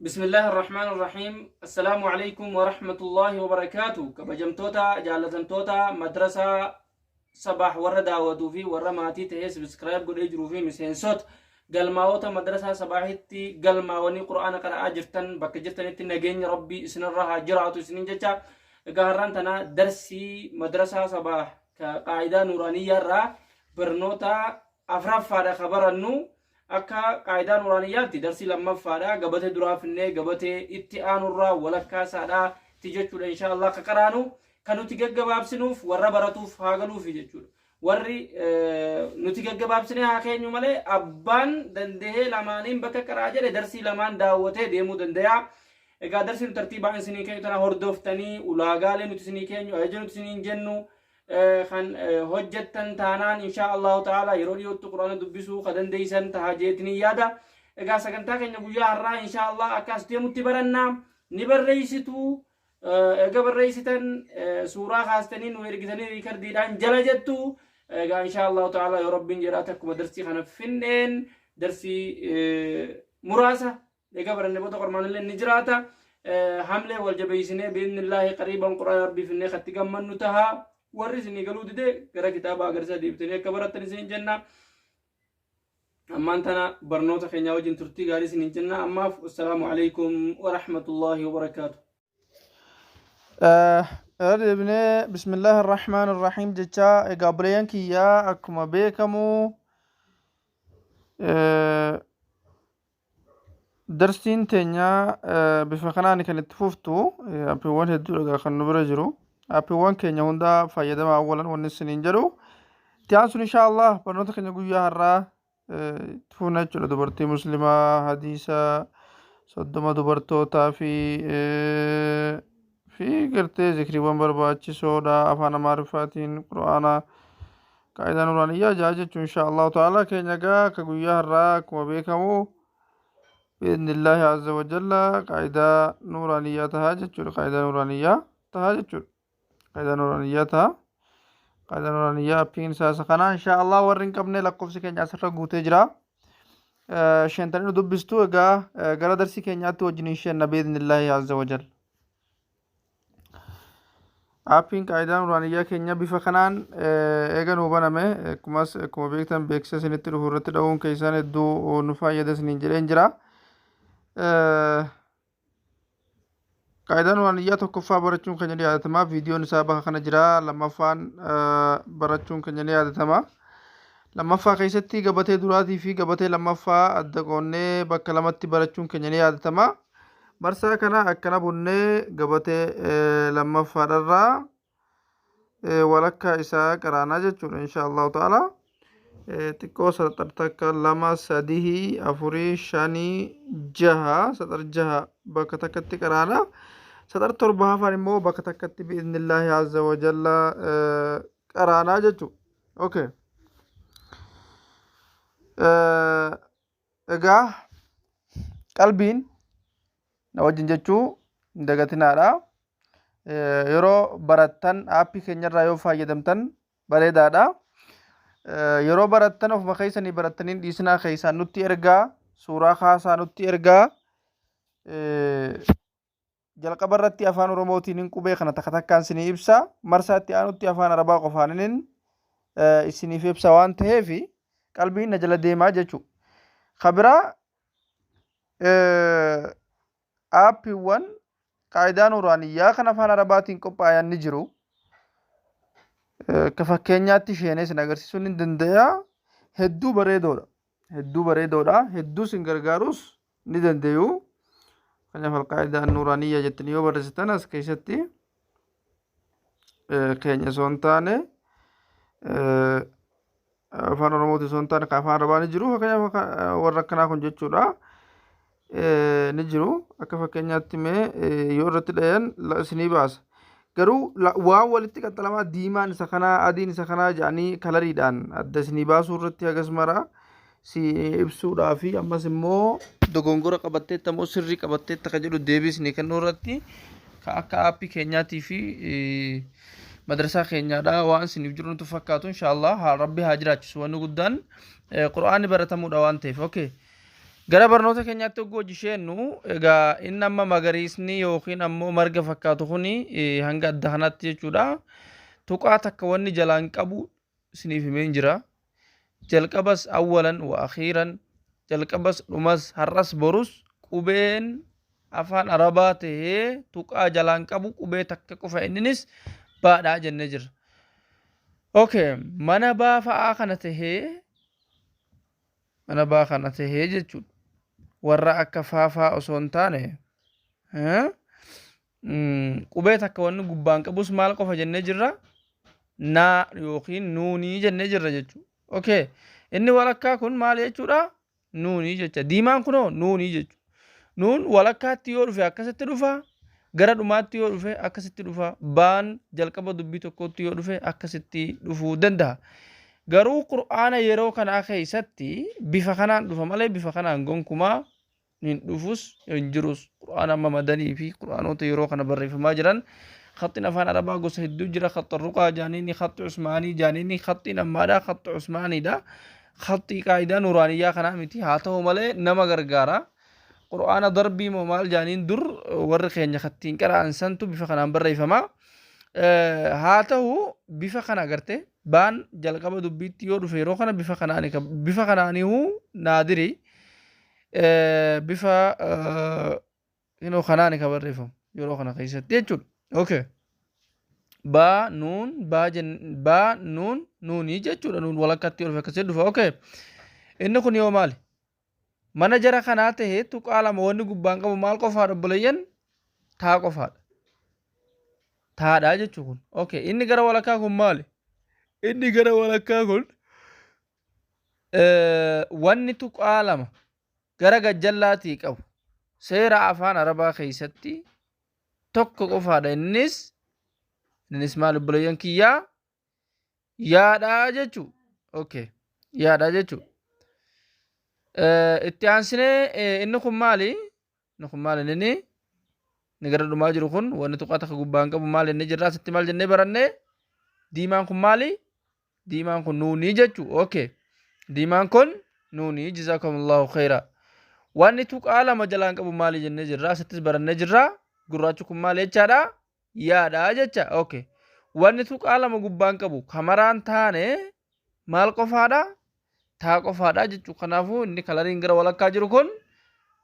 بسم الله الرحمن الرحيم السلام عليكم ورحمة الله وبركاته. Kabajamtoota jaalatamtoota madrasaa Sabaah, warra daawwatuu fi warra maatii ta'ee subscribe godhee jiruu fi miseensota galmaa'ota madrasaa Sabaahitti galmaawanii Qur'aana qara'aa jirtan, bakka jirtanitti nageenya Rabbii isinirra haa jiraatu isinin jecha. Egaa har'aan tana darsii madrasaa Sabaah qaa'idaa nuuraaniyyaa irraa barnoota afraffaadha ka barannu. Akka qaayidaa nuuraaniyyaatti darsii lammaffaadha. Gabatee duraa finnee gabatee itti aanurraa walakkaa isaadha ti jechuudha. Insha Allah akka qaraanu kan nuti gaggabaabsinuuf warra baratuuf haa galuufi jechuudha. Warri nuti gaggabaabsinee haa keenyu malee, abbaan danda'ee lamaaniin bakka qaraa jedhe darsii lamaan daawwatee deemuu danda'a. Egaa darsii nu tartiibaan isinii keenyu tana hordoftanii, ulaagaalee nuti isinii keenyu, ajaja nuti isiniin jennu kan hojjettan taanaan, insha Allahu ta'ala yeroo dhiyootti Qur'aana dubbisuu ka dandeeysan taha jeetini yaada. Egaa sagantaa keenya guyyaa har'aa insha Allah akka as deemutti baranna. Ni barreessitu. Egaa barreessitan suuraa kaastanii nu ergitanii riikardiidhaan jala jettu. Egaa insha Allahu ta'ala yoo Rabbiin jedhaate, akkuma darsii kana finneen, darsii muraasa egaa baranne booda qormaanillee ni jiraata. Hamlee wal jabeessinee bi'idhnillaahi qariiban Qur'aana Rabbii finnee katti gammannu taha. Warri isinii galuu dide gara kitaaba agarsiisa deebitanii akka barattan isin jenna. Ammaan tana barnoota keenyaa wajjin turtii gaarii isiniin jenna. Ammaaf assalaamu alaikum wa rahmatullaahi wa barakaatu. Irra deebinee bismillaahi irrahmaan irrahiim jecha. Egaa obboleeyyan kiyyaa, akkuma beekamu darsiin teenya bifa kanaan kan itti fuftu. Appiiwwan hedduudha egaa kan nu bira jiru. Appiiwwan keenya hundaa fayyadamaa awwalan wanni isiniin jedhu. Itti aansuun inshaa Allah barnoota keenya guyyaa har'aa itti fufna jechuudha. Dubartii muslimaa, hadiisa 30 dubartootaa fi gartee zikriiwwan barbaachisoodha afaan Amaariffaatiin, Qur'aana qaayidaa nuraaniyyaa jaa jechuun inshaa Allahu ta'ala. Keenya egaa akka guyyaa har'aa akkuma beekamu bi'idhnillaahi azza wa jalla qaayidaa nuuraaniyyaa tahaa jechuudha. Qaayidaa nuuraaniyyaa tahaa jechuudha. Qaayidaa nuuraaniyyaa taha. Qaayidaa nuuraaniyyaa appiin isaa isa kana. Inshaa Allah warri hin qabne lakkoofsi keenya asirra guutee jira. Sheentanii nu dubbistu. Egaa gara darsii keenyaatti wajjin hin sheenna bi'idhnillaahi azza wa jalla. Aappiin qaayidaa nuraaniyyaa keenya bifa kanaan eega nuu baname, akkumas akkuma beektan beeksisa isinitti dhufu irratti dha'uun keessan hedduu nu fayyada isiniin jedheen jira. Qaayidaa nuraaniyyaa tokkoffaa barachuun keenya ni yaadatama. Viidiyoon isaa bakka kana jira. Lammaffaan barachuun keenya ni yaadatama. Lammaffaa keessatti gabatee duraatii fi gabatee lammaffaa adda qoonnee bakka lamatti barachuun keenya ni yaadatama. Marsaa kana akkana bunnee gabatee lammaffaadharraa walakkaa isaa qaraanaa jechuudha insha Allahu ta'ala. Xiqqoo saxar takka, lama, sadii, afurii, shanii, jaha, saxar jaha bakka takkatti qaraana. Saxar torba hafan immoo bakka takkatti bi'iznillaahi azza wa jalla qaraanaa jechuudha. Okay. Egaa qalbiin na wajjin jechuu hin dagatinaadha. Yeroo barattan aappii keenyarraa yoo fayyadamtan bareedaadha. Yeroo barattan ofuma keessanii barattanii hin dhiisinaa, keessaan nutti ergaa, suuraa kaasaa nutti ergaa. Jalqaba irratti afaan Oromootiin qubee kana takka takkaan isinii ibsa. Marsaa itti aanutti afaan Arabaa qofaaninin isiniif ibsa waan ta'eef qalbiin na jala deemaa jechuudha. Ka biraa aappiiwwan qaayidaa nuuraaniyyaa kan afaan Arabaatiin qophaayan ni jiru. Akka fakkeenyaatti isheenee isin agarsiisuun ni danda'a. Hedduu bareedoodha. Hedduu bareedoodha. Hedduu isin gargaarus ni dandayu. Fakkeenyaaf alqaa'idaa nuuraaniyyaa jettanii yoo barreessitan, as keessatti keenya osoo hin taane, afaan Oromooti osoo hin taane, kan afaan Arabaa ni jiru. Fakkeenyaaf warra akkanaa kun jechuudha. Ni jiru. Akka fakkeenyaatti mee yoo irratti dhayan isinii baasa. Garuu waan walitti qaxxalamaa, diimaan isa kanaa, adiin isa kanaa jedhanii kalariidhaan adda isinii baasuu irratti hagas mara si ibsuudhaa fi ammas immoo dogongora qabatteetta moo sirrii qabatteetta ka jedhu deebii isinii kennuu irratti ka akka aappii keenyaatii fi madrasaa keenyaadha waan isiniif jiru nutti fakkaatu. Inshaallah haa Rabbi haa jiraachisu. Wanni guddaan Qur'aanni baratamuudha waan ta'eef. Okay. Gara barnoota keenyaatti hogguu hojii seennu, egaa inni amma magariisni yookiin ammoo marga fakkaatu kuni hanga adda kanaatti jechuudha. Tuqaa takka wanni jalaan qabu isiniif himeen jira. Jalqabas awwalan wa akhiiran, jalqabas dhumas, har'as borus qubeen afaan Arabaa tahee tuqaa jalaan qabu qubee takka qofa, inninis baadhaa jennee jirra. Okay, mana baa fa'aa kana tahee, mana baa kana tahee jechuudha. Warra akka faafaa osoo hin taane qubee takka wanni gubbaan qabus maal qofa jennee jirra? Naa yookiin nuunii jennee jirra jechuudha. Okay, inni walakkaa kun maal jechuudha? Nuunii jecha. Diimaan kunoo nuunii jechuudha. Nuun walakkaatti yoo dhufe akkasitti dhufa. Gara dhumaatti yoo dhufe akkasitti dhufa. Baan jalqaba dubbii tokkotti yoo dhufe akkasitti dhufuu danda'a. Garuu Qur'aana yeroo kanaa keessatti bifa kanaan dhufa malee bifa kanaan gonkumaa hin dhufus hin jirus. Qur'aana amma madanii fi qur'aanota yeroo kana barreeffamaa jiran, khaxxiin afaan Arabaa gosa hedduu jira. Khaxxa ruqaa jaaniini, khaxxi Usmaanii jaaniini, khaxxiin ammaadha, khaxxi Usmaaniidha. Khaxxii qaayidaa nuraaniyyaa kanaa miti. Haa ta'u malee nama gargaara. Qur'aana darbii moo maal jaaniin dur warri keenya kattiin qara'an santu bifa kanaan barreeffama. Haa ta'u, bifa kana agarte baan jalqaba dubbiitti yoo dhufe yeroo kana bifa kanaani, bifa kanaanihuu naadiri, bifa yeroo kanaani kan barreeffamu yeroo kana keessatti jechuudha. Okay. Baa nuun baa jen baa nuun nuunii jechuudha, nuun walakkaatti yoo dhufe akkasii dhufa. Okay. Inni kun yoo maali? Mana jara kanaa ta'e tuqaa lama wanni gubbaan qabu maal qofaadha, obboleeyyan? Taa qofaadha. Taadhaa jechuu kun. Okay. Inni gara walakkaa kun maali? Inni gara walakkaa kun wanni tuqaa lama gara gajjallaatii qabu seera afaan Arabaa keessatti tokko qofaadha. Innis maal, obboleeyyan kiyyaa? Yaadhaa jechuu. Okay. Yaadhaa jechuu. Itti aansinee inni kun maali? Inni kun maali inni? Inni gara dhumaa jiru kun wanni tuqaa takka gubbaan qabu maali inni jirra? Asitti maal jennee barannee? Diimaan kun maali? Diimaan kun nuunii jechuu. Okay. Diimaan kun nuunii, jazakumullahu khayra. Wanni tuqaa lama jalaan qabu maali jennee jirra? Asittis barannee jirra. Gurraachi kun maali jechaadha? Yaadha jecha. Okay. Wanni tuqaa lama gubbaan qabu kamaraan taane maal qofaadha? Taa qofaadha jechuu. Kanaafuu inni kalariin gara walakkaa jiru kun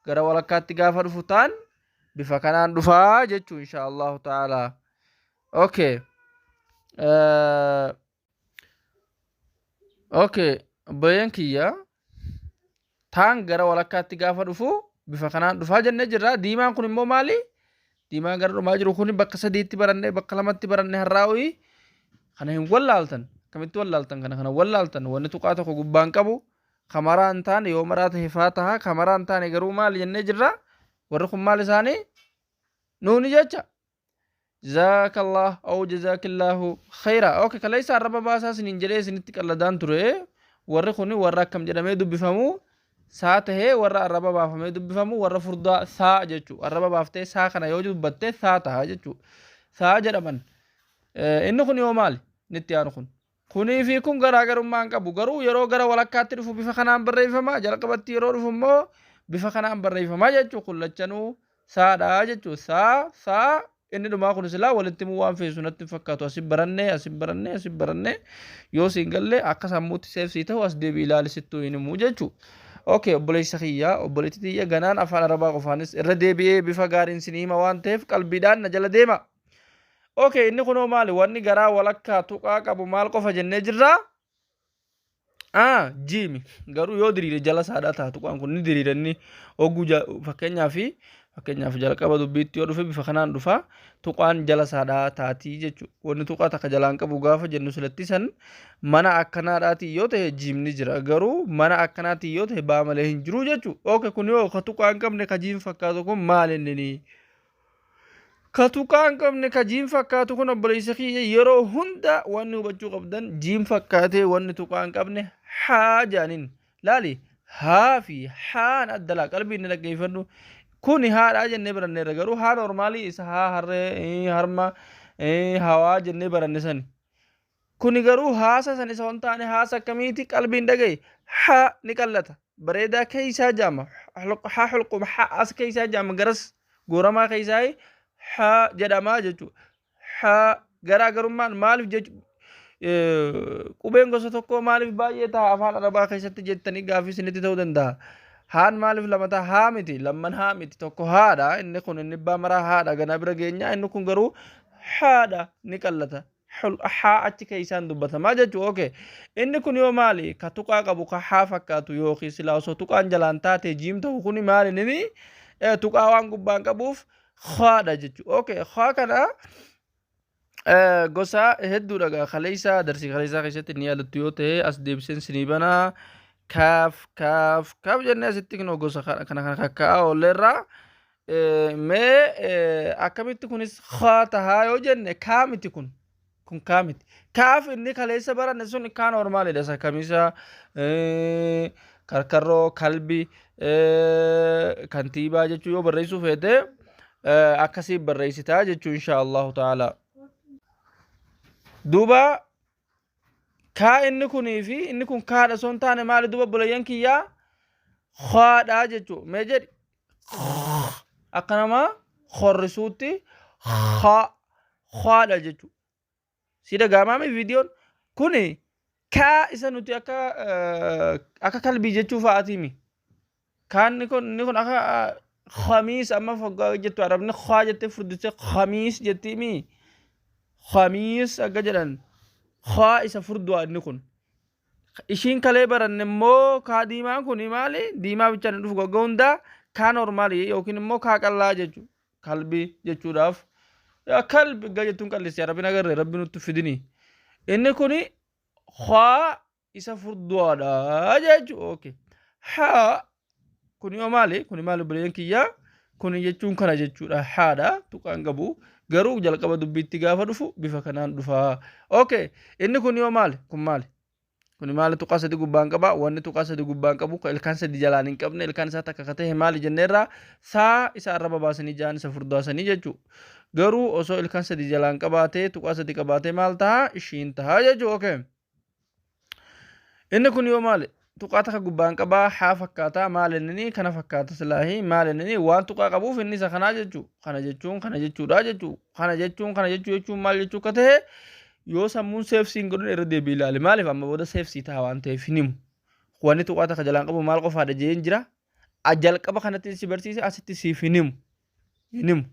gara walakkaatti gaafa dhufu taan bifa kanaan dhufaa jechuu, insha Allahu ta'ala. Okay. Okay. Obboleeyyan kiyya, taan gara walakkaatti gaafa dhufu bifa kanaan dhufaa jennee jirra. Diimaan kun immoo maali? Diimaan gara dhumaa jiru kun bakka sadiitti barannee, bakka lamatti barannee har'aa'uyi. Kana hin wallaaltan. Akkamitti wallaaltan kana? Kana wallaaltan, wanni tuqaa tokko gubbaan qabu kamaraa hin taane, yoo maraa ta'e faa taha, kamaraa hin taane garuu maali jennee jirra? Warri kun maal isaanii? Nuuni jecha. Jazakallah aw jazakillahu khayra. Okay, kaleessa arraba baasaa isiniin jedhee isinitti qalladaan ture. Warri kun warra akkam jedhamee dubbifamu? Saa tahee warra arraba baafamee dubbifamu, warra furdaa saa jechuu. Arraba baaftee saa kana yoo dubbatte saa taha jechuu. Saa jedhaman. Inni kun yoo maali? Inni itti aanu kun. Kunii fi kun garaagarummaa hin qabu. Garuu yeroo gara walakkaatti dhufu bifa kanaan barreeffama. Jalqabatti yeroo dhufu immoo bifa kanaan barreeffama jechuu. Kun lachanuu saadha jechuu. Saa, saa, inni dhumaa kun silaa walitti himuu waan feesu natti hin fakkaatu. Asi barannee, asi barannee, asi barannee, yoo siin galle akka sammuutti seefsii ta'u as deebii ilaali, sittuu hin himu jechuu. Okay, obboleessa kiyya, obboleettii tiyya, ganaan afaan Arabaa qofaanis irra deebi'ee bifa gaariin sinii hima waan ta'eef qalbiidhaan na jala deema. Okay, inni kunoo maali? Wanni garaa walakkaa tuqaa qabu maal qofa jennee jirraa? Ah, jiimi. Garuu yoo diriire jala saadhaa ta'a, tuqaan kun ni diriira inni hogguu. Fakkeenyaaf jalqaba dubbiitti yoo dhufe bifa kanaan dhufa, tuqaan jala saadhaa taatii jechuudha. Wanni tuqaa takka jalaan qabu gaafa jennu silatti san mana akkanaadhaatii yoo ta'e jiimni jira. Garuu mana akkanaatii yoo ta'e baa malee hin jiru jechuudha. Okay, kun yoo ka tuqaa hin qabne ka jiim fakkaatu kun maal inni? Ka tuqaa hin qabne ka jiim fakkaatu kun, obboleessa kiyya, yeroo hunda wanni hubachuu qabdan jiim fakkaatee wanni tuqaa hin qabne haa jaaniin. Laali, haa fi haan adda laa, qalbii inni dhaggeeffadhu. Kuni haadhaa jennee baranneerra, garuu haa normaalii isa haa harree, harma, hawaa jennee baranne sani. Kuni garuu haasa san isa hin taane haasa akkamiiti? Qalbiin dhagaye, haa ni qallata. Bareedaa keeysaa jaama. Haa hulqum haa as keeysaa jaama garas gooramaa keeysaa haa jedhamaa jechuudha. Haa garaagarummaan maaliif jechu qubeen gosa tokkoo maaliif baay'ee ta'a afaan arabaa keessatti jettanii gaaffii isinitti ta'uu danda'a. Haan maaliif lama ta'a? Haa miti lamman haa miti tokko haadha inni kun inni abbaa maraa haadha ganaa bira geenyaa inni kun garuu haadha ni qallata. Haa achi keessaan dubbatamaa jechuudha. Okay. Inni kun yoo maali? Ka tuqaa qabu ka haa fakkaatu yookiin silaa osoo tuqaan jalaan taate jiim ta'u kuni maali nini tuqaa waan gubbaan qabuuf haadha jechuudha. Okay. Haa kana gosa hedduudha gaa kaleessa darsii kaleessaa keessatti ni yaadattu yoo ta'e as deebiseen sinii banaa kaaf kaaf kaaf jennee asitti kunoo gosa kana kana kakkaa'aa oolleerraa. Mee akkamitti kunis haa tahaa yoo jenne kaa miti kun kun kaa miti. Kaaf inni kaleessa baranne sun kaa normaalidha isa kamisa karkarroo kalbi kantiibaa jechuu yoo barreessuu feete akkasii barreessitaa jechuu insha Allahu ta'ala. Duuba kaa inni kunii fi inni kun kaadha osoo hin taane maali duuba obboleeyyan kiyyaa haadhaa jechuu mee jedhi akka nama horrisuutti haadha jechuu si dhaga'amaami viidiyoon kuni kaa isa nuti akka akka kalbii jechuu fa'aatiimi Kaanni kun inni kun akka khamiis amma foggaa jettu arabni khaa jettee furdistee khamiis jettiimi. Khamiis akka jedhan khaa isa furdu'a inni kun. Ishiin kalee baranne immoo kaa diimaan kun maali? Diimaa bichaan hin dhufu gogga hundaa kaa normaali yookiin immoo kaa qallaa jechuudha. Kalbi jechuudhaaf yaa kalbi gga jettuun qallisi arabin agarre rabbi nutti fidini. Inni kun khaa isa furduadha jechuudha. Okay. Haa kuni yoo maali? Kuni maali obboleeyyan kiyyaa? Kuni jechuun kana jechuudha. Haadha tuqaan qabu. Garuu jalqaba dubbiitti gaafa dhufu bifa kanaan dhufa. Okay. Inni kun yoo maali? Kun maali? Kuni maali tuqaa sadi gubbaan qaba. Wanni tuqaa sadi gubbaan qabu ka ilkaan sadi jalaan hin qabne ilkaan isaa takka ka ta'e maali jenneerraa saa isa arraba baasanii ja'an isa furdaasanii jechuudha. Garuu osoo ilkaan sadi jalaan qabaatee tuqaa sadi qabaatee maal ta'a? Ishiin ta'a jechuudha. Okay. Inni kun yoo maali? Tuqaa takka gubbaan qabaa haa fakkaataa maal inni kana fakkaata silaahi maal inni waan tuqaa qabuuf inni isa kanaa jechuu kana jechuun kana jechuudha jechuu kana jechuun kana jechuu jechuun maal jechuu akka ta'e yoo sammuun seefsii hin godhin irra deebi'i ilaali maaliif amma booda seefsii ta'a waan ta'eef hin himu wanni tuqaa takka jalaan qabu maal qofaadha jeen jira jalqaba kanatti si barsiise asitti siif hin himu hin himu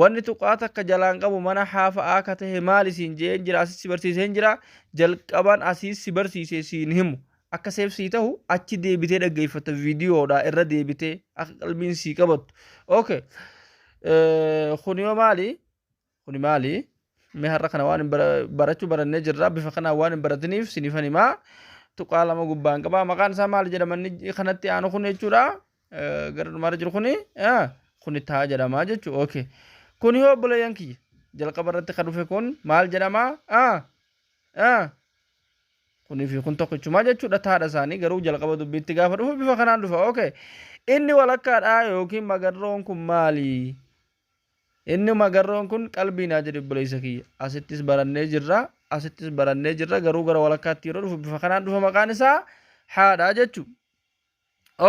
Wanni tuqaa takka jalaan qabu mana haa fa'aa ka tahe maali siin je'een jira asis si barsiiseen jira jalqabaan asiis si barsiise siin himu akka seef sii tahu achi deebitee dhaggeeffatta viidiyoodha irra deebitee akka qalbiin sii qabattu okay kuni yoo maali kuni maali mee har'a kana waan hin barachuu barannee jirra bifa kanaan waan hin baratiniif sinifan himaa tuqaa lama gubbaan qaba maqaan isaa maali jedhama inni kanatti aanu kun jechuudha gara dhumaarra jiru kuni kuni taa jedhama jechuudha. Okay. Kuni hoo obboleeyyan kiyya jalqaba irratti kan dhufe kun maal jedhama? Kunii fi kun tokkichumaa jechuudha taadha isaanii garuu jalqaba dubbiitti gaafa dhufu bifa kanaan dhufa. Okay. Inni walakkaadha yookiin magarroon kun maali? Inni magarroon kun qalbii naa jedhe obboleessa kiyya. Asittis barannee jirra. Asittis barannee jirra garuu gara walakkaatti yeroo dhufu bifa kanaan dhufa maqaan isaa haadha jechuudha.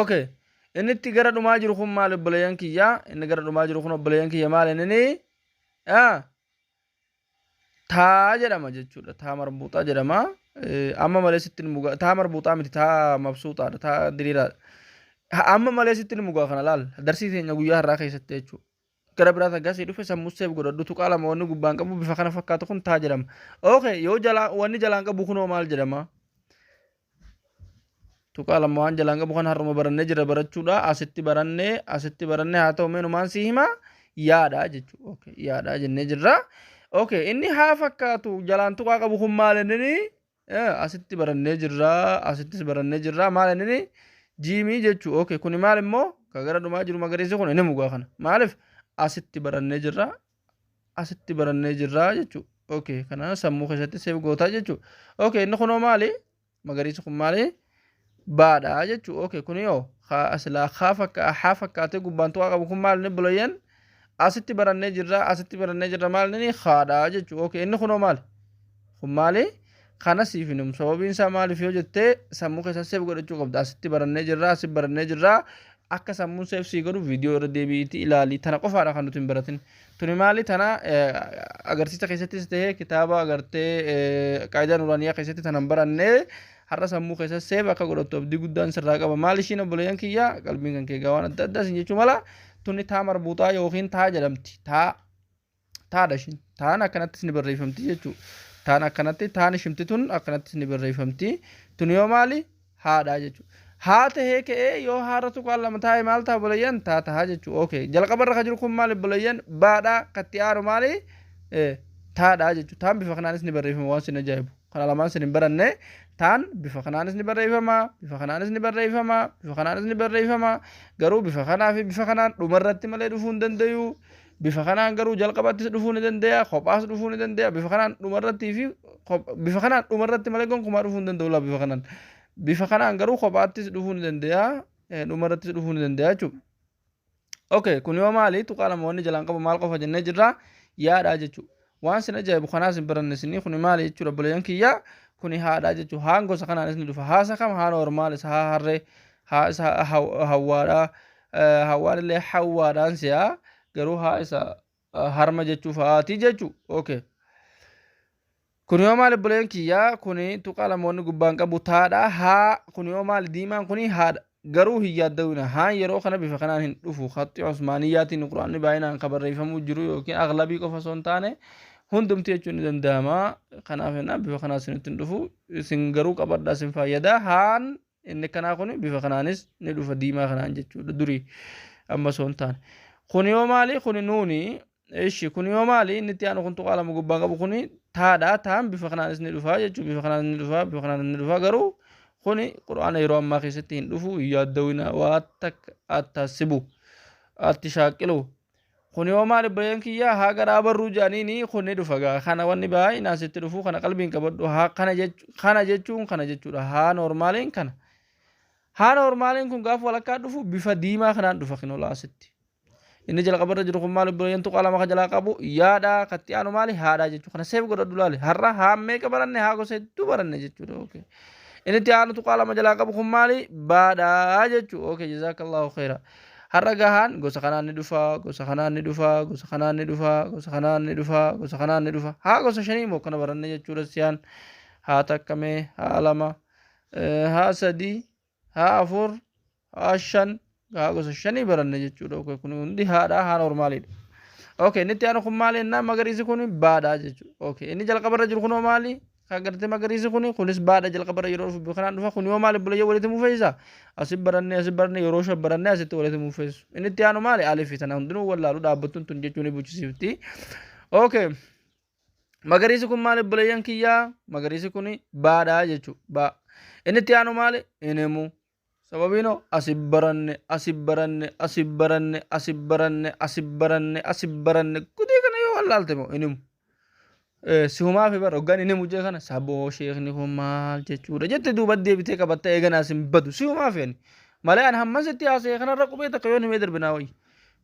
Okay. Inni itti gara dhumaa jiru kun maali obboleeyyan kiyya? Inni gara dhumaa jiru kun obboleeyyan kiyya maali inni? Ah. Taa jedhama jechuudha. Taa marbuuxaa jedhama. Amma malee sitti hin mugaa. Taa marbuuxaa miti taa mabsuuxaadha. Taa diriiraadha. Amma malee sitti hin mugaa kana laal. Darsii teenya guyyaa har'aa keessatti jechuudha. Gara biraa takka sii dhufe sammuu seef godhadhu tuqaa lama wanni gubbaan qabu bifa kana fakkaatu kun taa jedhama. Okay, yoo jalaa wanni jalaan qabu kunoo maal jedhama? Tuqaa lama waan jalaan qabu kan har'uma barannee jira barachuudha. Asitti barannee asitti barannee haa ta'u meenumaan sii hima yaadha jechuudha. Okay, yaadha jennee jirra. Okay, inni haa fakkaatu jalaan tuqaa qabu kun maal inni asitti barannee jirra asittis barannee jirra maal inni jiimii jechuudha. Okay, kuni maal immoo ka gara dhumaa jiru magariisi kun inni mugaa kana maaliif asitti barannee jirra asitti barannee jirra jechuudha. Okay, kana sammuu keessatti seef gootaa jechuudha. Okay, inni kunoo maali? Magariisi kun maali? Baadha jechuudha. Okay, kuni yoo silaa haa fakkaa haa fakkaatee gubbaan tuqaa qabu kun maal inni bulayyan? Asitti barannee jirra asitti barannee jirra maal inni haadha jechuudha. Okay, inni kunoo maali? Kun maali? Kana siif hin himu. Sababiin isaa maaliif yoo jettee sammuu keessa save godhachuu qabda. Asitti barannee jirra, asitti barannee jirra. Akka sammuun save sii godhu viidiyoo irra deebi'iitii ilaali. Tana qofaadha kan nuti hin baratin. Tuni maali tana agarsiisa keessattis ta'ee kitaaba agartee qaayidaa nuraaniyaa keessatti tana hin barannee har'a sammuu keessa save akka godhattu abdii guddaan sirraa qaba. Maali ishiin obboleeyyan kiyya qalbiin kan kee waan adda addaa isin jechuu mala tuni taa marbuuxaa yookiin taa jedhamti. Taa taadha ishiin. Taan akkanattis ni barreeffamti jechuudha. Taan akkanatti taan ishimti tun akkanattis ni barreeffamti. Tun yoo maali haadha jechuudha. Haa tahee ka'ee yoo haara tuqaan lama taa'e maal ta'a obboleeyyan taa tahaa jechuudha. Okay. Jalqaba irra kan jiru kun maali obboleeyyan baadhaa katti aaru maali taadha jechuudha. Taan bifa kanaanis ni barreeffama waan sin ajaa'ibu. Kana lamaan sin hin baranne taan bifa kanaanis ni barreeffama bifa kanaanis ni barreeffama bifa kanaanis ni barreeffama garuu bifa kanaa fi bifa kanaan dhumarratti malee dhufuu hin dandayu. Bifa kanaan garuu jalqabattis dhufuu ni danda'a kophaas dhufuu ni danda'a bifa kanaan dhumarrattii fi bifa kanaan dhumarratti malee gonkumaa dhufuu hin danda'u laa bifa kanaan. Bifa kanaan garuu kophaattis dhufuu ni danda'a dhumarrattis dhufuu ni danda'a jechuudha. Okay, kun yoo maali tuqaa lama wanni jalaan qabu maal qofa jennee jirra yaadha jechuudha. Waan sin ajaa'ibu kanaas hin baranne isinii kuni maali jechuudha obboleeyyan kiyya kuni haadha jechuudha. Haan gosa kanaanis ni dhufa. Haasa kam haa normaal isa haa harree haa isa hawwaadha hawwaan illee hawwaadhaan si'a garuu haa isa harma jechuuf haati jechuudha. Okay. Kun yoo maali obboleeyyan kiyya kuni tuqaa lama wanni gubbaan qabu taadha haa kun yoo maali diimaan kuni haadha. Garuu hin yaaddawina haan yeroo kana bifa kanaan hin dhufu khaxxi Usmaaniyyaatiin quraanni baay'inaan kan barreeffamuu jiru yookiin aglabii qofa osoo hin taane hundumti jechuun ni danda'ama. Kanaaf jennaan bifa kanaan isinitti hin dhufu isin garuu qabadhaa isin fayyada haan inni kanaa kun bifa kanaanis ni dhufa diimaa kanaan jechuudha durii amma osoo hin taane. Kun yoo maali kuni nuuni ishi kun yoo maali inni itti aanu kun tuqaa lama gubbaan qabu kuni taadha taan bifa kanaanis ni dhufa jechuudha bifa kanaanis ni dhufa bifa kanaanis ni dhufa garuu kuni quraana yeroo ammaa keessatti hin dhufu hin yaaddawina waa takka attasibu atti shaaqilu. Kun yoo maali obboleeyyan kiyya haa garaa barruu jedhaniini kun ni dhufa gaa kana wanni baay'inaan sitti dhufu kana qalbiin qabadhu haa kana jechuun kana jechuudha haa noormaaliin kana. Haa noormaaliin kun gaafa walakkaa dhufu bifa diimaa kanaan dhufa kinoo asitti. Inni jalqaba irra jiru kun maali obboleeyyan tuqaa lama kan jalaa qabu yaadha katti aanu maali haadha jechuudha kana save godhadhu laali har'a haa meeqa baranne haa gosa hedduu baranne jechuudha. Okay. Inni itti aanu tuqaa lama jalaa qabu kun maali baadha jechuudha. Okay, jazaakallahu khaira. Har'a gahaan gosa kanaan ni dhufa gosa kanaan ni dhufa gosa kanaan ni dhufa gosa kanaan ni dhufa gosa kanaan ni dhufa haa gosa shanii immoo kana baranne jechuudha siyaan haa takkamee haa lama haa sadii haa afur haa shan haa gosa shanii baranne jechuudha. Okay, kun hundi haadha haa normaaliidha. Okay, inni itti aanu kun maali jennaan magariisi kun baadha jechuudha. Okay, inni jalqaba irra jiru kunoo maali? Kan gartee magariisi kun kunis baadha jalqaba irra yeroo dhufu bifa kanaan dhufa kun yoo maali obboleeyyan walitti mufeessa? Asi barannee asi barannee yeroo shan barannee asitti walitti mufeessu. Inni itti aanu maali? Alifi tana hundinuu wallaalu dhaabbattuun tun jechuun ni buchisiifti. Okay. Magariisi kun maali obboleeyyan kiyyaa? Magariisi kun baadha jechuudha. Baa. Inni itti aanu maali? Inimu. Sababiin asi baranne asi baranne asi baranne asi baranne asi baranne asi baranne gudii kana yoo wallaalte moo inimu. Sihumaa fi bara hoggaan inni mujjee kana saboo sheekni kun maal jechuudha jette duuba deebitee qabattee eeganaas hin badu sihumaa fi ani malee ani hamma sitti haasa'e kanarra qubee takka yoo himee darbinaa wayyi.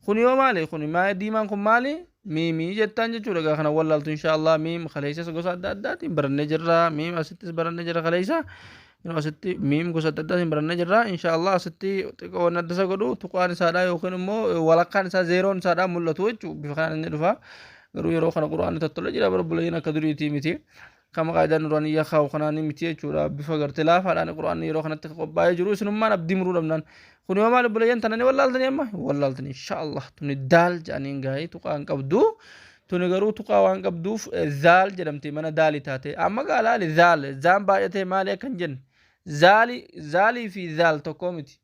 Kun yoo maali kun maa diimaan kun maali miimii jettaan jechuudha gaa kana wallaaltu inshaallah miim kaleessas gosa adda addaatiin barannee jirra miim asittis barannee jirra kaleessa. Asitti miim gosa adda addaatiin barannee jirra inshaallah asitti xiqqoo wanni adda isa godhu tuqaan isaadha yookiin immoo walakkaan isaa zeeroon isaadha mul'atu jechuudha bifa kanaan inni dhufa. Garuu yeroo kana quraanni tottole jira bara obboleeyyan akka duriitii miti. Kama qaayidaan nuraaniyyaa kaa'u kanaan miti jechuudha bifa gartee laafaadhaan quraanni yeroo kanatti qophaa'ee jiru isinummaan abdii muruu dhabnaan. Kun yoo maali obboleeyyan tana ni wallaaltanii amma wallaaltanii inshaallah tuni daal jedhaniin gaa'ee tuqaa hin qabdu. Tuni garuu tuqaa waan qabduuf zaal jedhamti mana daali taate amma gaa laali zaal zaan baay'atee maali akka hin jenne zaali zaalii fi zaal tokkoo miti.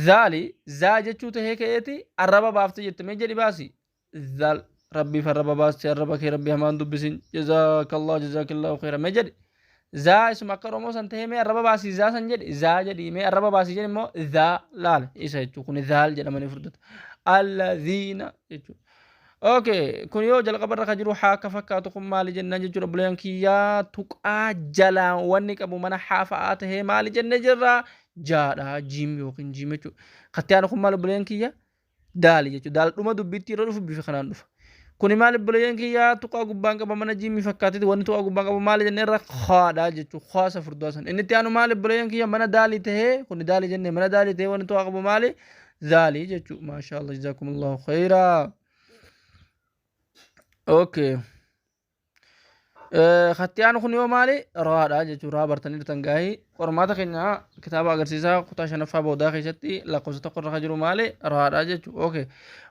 Zaali zaa jechuu tahee ka'eeti arraba baaftee jette mee jedhi baasi zaal rabbiif arraba baaste arraba kee rabbi hamaan dubbisin jazaakallah jazaakallahu khayra mee jedhi zaa isuma akka oromoo san tahee mee arraba baasii zaa san jedhi zaa jedhi mee arraba baasii jedhi immoo zaa laale isa jechuu kun zaal jedhamanii furdatu alladhiina jechuudha. Okay, kun yoo jalqaba irra kan jiru haa akka fakkaatu kun maali jennaan jechuudha obboleeyyan kiyyaa tuqaa jalaan wanni qabu mana haa fa'aa tahee maali jennee jirra jaadha jiim yookiin jiim jechuudha. Katti aanu kun maal obboleeyyan kiyya daali jechuudha. Daal dhuma dubbiitti yeroo dhufu bifa kanaan dhufa. Kuni maal obboleeyyan kiyyaa? Tuqaa gubbaan qaba, mana jiimii fakkaateeti. Wanni tuqaa gubbaan qabu maali jennee irra? Khaadha jechuudha. Khaa isa furdaa san. Inni itti aanu maali obboleeyyan kiyya? Mana daalii tahee, kuni daalii jennee, mana daalii tahee wanni tuqaa qabu maali? Zaalii jechuudha. Maashaa Allah, jazaakumullahu khayraa. Okay. Katti aanu kun yoo maali? Raadha jechuudha. Raa bartanii jirtan gaahii. Qormaata keenya kitaaba agarsiisaa kutaa shanaffaa boodaa keessatti lakkoofsa 1 irra kan jiru maali? Raadha jechuudha. Okay.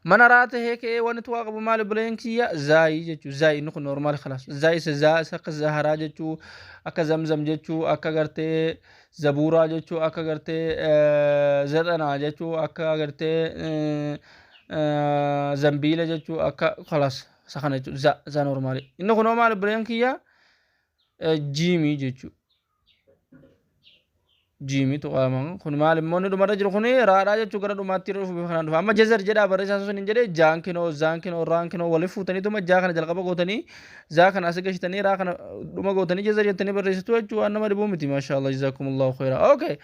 Mana raa tahee ka'ee wanni tuqaa qabu maali obboleeyyan kiyya? Zaayii jechuudha. Zaayii inni kun normaal khalaas. Zaayii isa zaa isa akka zaharaa jechuu, akka zamzam jechuu, akka gartee zabuuraa jechuu, akka gartee zaxanaa jechuu, akka gartee zambiila jechuu, akka khalaas isa kana jechuudha. Za za normaali. Inni kun hoo maali obboleeyyan kiyya? Jiimii jechuudha. Jiimii tuqaama. Kun maal immoo inni dhumarra jiru kun raadhaa jechuu, gara dhumaatti yeroo dhufu bifa kanaan dhufa. Amma jazar jedhaa barreessaa sun hin jedhee, jaan kinoo, zaan kinoo, raan kinoo waliif fuutaniituma jaa kana jalqaba gootanii, zaa kana asii gashitanii, raa kana dhuma gootanii jazar jettanii barreessitu jechuu, waan nama dhibuu miti. Maashaallah, jazaakumullahu khayra. Okay.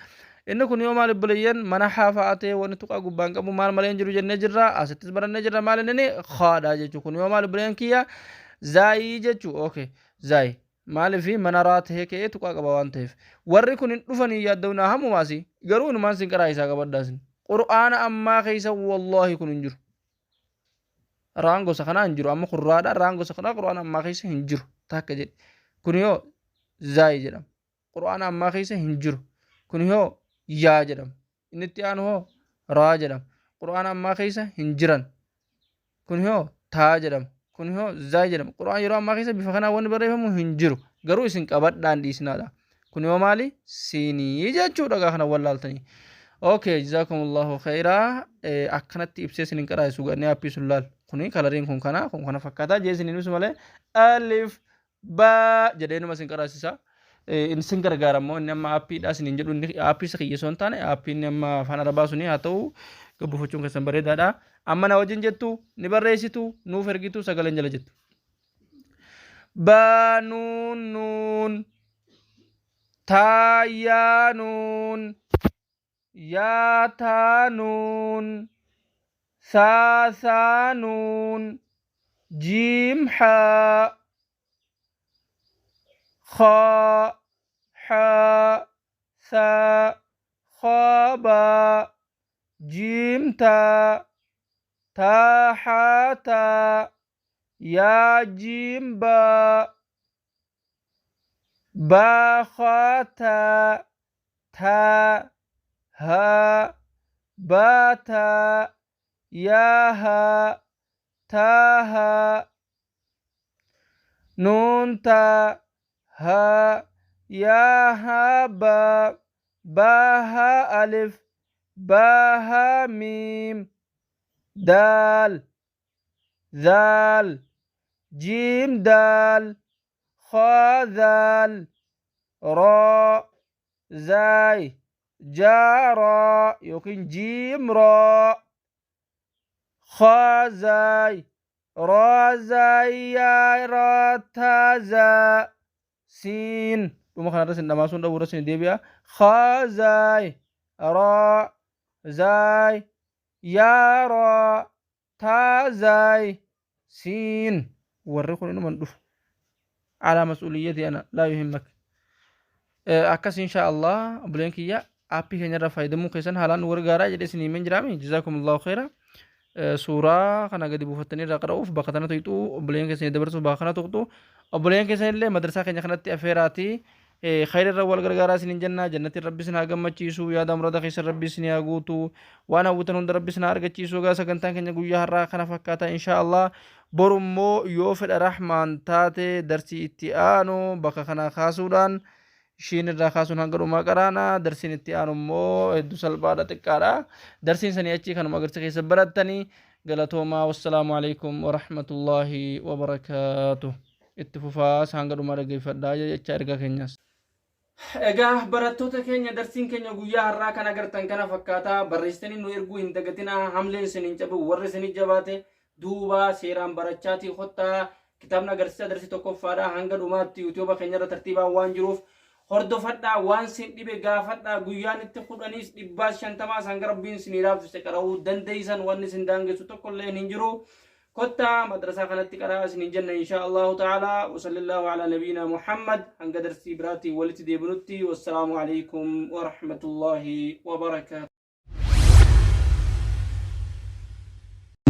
Inni kun yoo maal obboleeyyan? Mana haafaa ta'e wanni tuqaa gubbaan qabu maal malee hin jiru jennee jirra. Asittis barannee jirra, maal inni haadha jechuu. Kun yoo maal obboleeyyan kiyya? Zaayii jechuu. Okay. Zaayii. Maaliif? Mana raa tahee ka'ee tuqaa qaba waan ta'eef. Warri kun hin dhufanii yaadda'u hamumaasi. Garuu inumaan sin qaraa isaa qabadhaasin. Qur'aana ammaa keessa wallaahi kun hin jiru. Raan gosa kanaa hin jiru. Amma kun raadha. Raan gosa kanaa qur'aana ammaa keessa hin jiru. Takka jedhe. Kun yoo zaayii jedhama. Qur'aana ammaa keessa hin jiru. Kun yoo yaa jedhama. Inni itti aanu hoo raa jedhama. Qur'aana ammaa keessa hin jiran. Kun yoo taa jedhama. Kun yoo zaay jedhama. Qur'aan yeroo ammaa keessa bifa kanaan wanni barreeffamu hin jiru. Garuu isin qabadhaan dhiisnaadha. Kun yoo maali? Siinii jechuudha gaa kana wallaaltanii. Okay, jazaakumullahu khayraa. Akkanatti ibsee isin hin qaraa'isu gannee aappii sun laal. Kuni kalariin kun kana, kun kana fakkaataa jee isin hin ibsu malee alif baa jedhee numa isin qaraasisa. Inni isin gargaara immoo inni amma aappiidha isin hin jedhu, inni aappii isa kiyya osoo hin taane aappii inni amma afaan arabaa suni haa ta'u, gabbuufachuun keessan bareedaadha. Amma na wajjin jettu, ni barreessitu, nuuf ergitu, sagaleen jala jettu. Baa nuun nuun taa yaa nuun yaa taa nuun saa saa nuun jiim haa خاء حاء ثاء خاء باء جيم تاء تاء حاء تاء يا جيم باء باء خاء تاء تاء هاء باء تاء يا هاء تاء هاء نون تاء ها يا ها با با ها ألف با ها ميم دال ذال جيم دال خا ذال را زاي جا را يوكين جيم را خا زاي را زاي يا را تا زا siin. Dhuma kanarra sin dhamaasuun dhabuurra sin deebi'a. Khaa zaay raa zaay yaa raa taa zaay siin. Warri kun inuman dhufu alaa mas'uuliyyati ana laa yuhimmak. Akkas insha Allah obboleen kiyya, aappii keenya irraa fayyadamuu keessan haalaan nu gargaaraa jedhee isin himeen jiraami. Jazaakumullahu khayra. Suuraa kana gadi buufattanii irraa qara'uuf bakka tana tuqxu, obboleen keessan dabarsuuf bakka kana tuqxu, obboleen keessan illee madrasaa keenya kanatti afeeraati khayra irra wal gargaaraa isin jenna. Jannatiin rabbi isin haa gammachiisu, yaada murada keessan rabbi isin haa guutu, waan hawwitan hunda rabbi isin haa argachiisu. Egaa sagantaan keenya guyyaa har'aa kana fakkaata. Insha Allah boru immoo yoo fedha rahmaan taate darsii itti aanu bakka kanaa kaasuudhaan, ishiin irraa kaasuun hanga dhumaa qaraana. Darsiin itti aanu immoo hedduu salphaadha, xiqqaadha. Darsiin sanii achii kanuma agarsiisa keessa barattanii. Galatoomaa, wassalaamu alaikum warahmatullaahi wabarakaatuh. Itti fufaas hanga dhumaa dhaggeeffadhaa jecha ergaa keenyaas. Egaa barattoota keenya, darsiin keenya guyyaa har'aa kan agartan kana fakkaata. Barreessitanii nu erguu hin dagatinaa. Hamleen isin hin cabu, warri isin jabaate duuba seeraan barachaatii kottaa. Kitaabni agarsiisa darsii tokkoffaadha hanga dhumaatti yuutuuba keenya irra tartiibaan waan jiruuf hordofadhaa, waan sin dhibe gaafadhaa. Guyyaan itti 10s 100s 50s hanga rabbiin isinii laaffise qara'uu dandeessan, wanni isin daangessu tokkollee hin jiru. Kottaa madrasaa kanatti qaraa isiniin jenna inshaa Allahu ta'ala. Wasallallaahu alaa nabiyyinaa Muhammad. Hanga darsii biraatiin walitti deebinutti wassalaamu alaikum wa rahmatullahi wa barakaatu.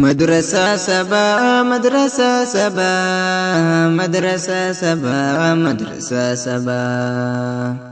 Madrasaa sabaa madrasaa sabaa madrasaa sabaa madrasaa sabaa.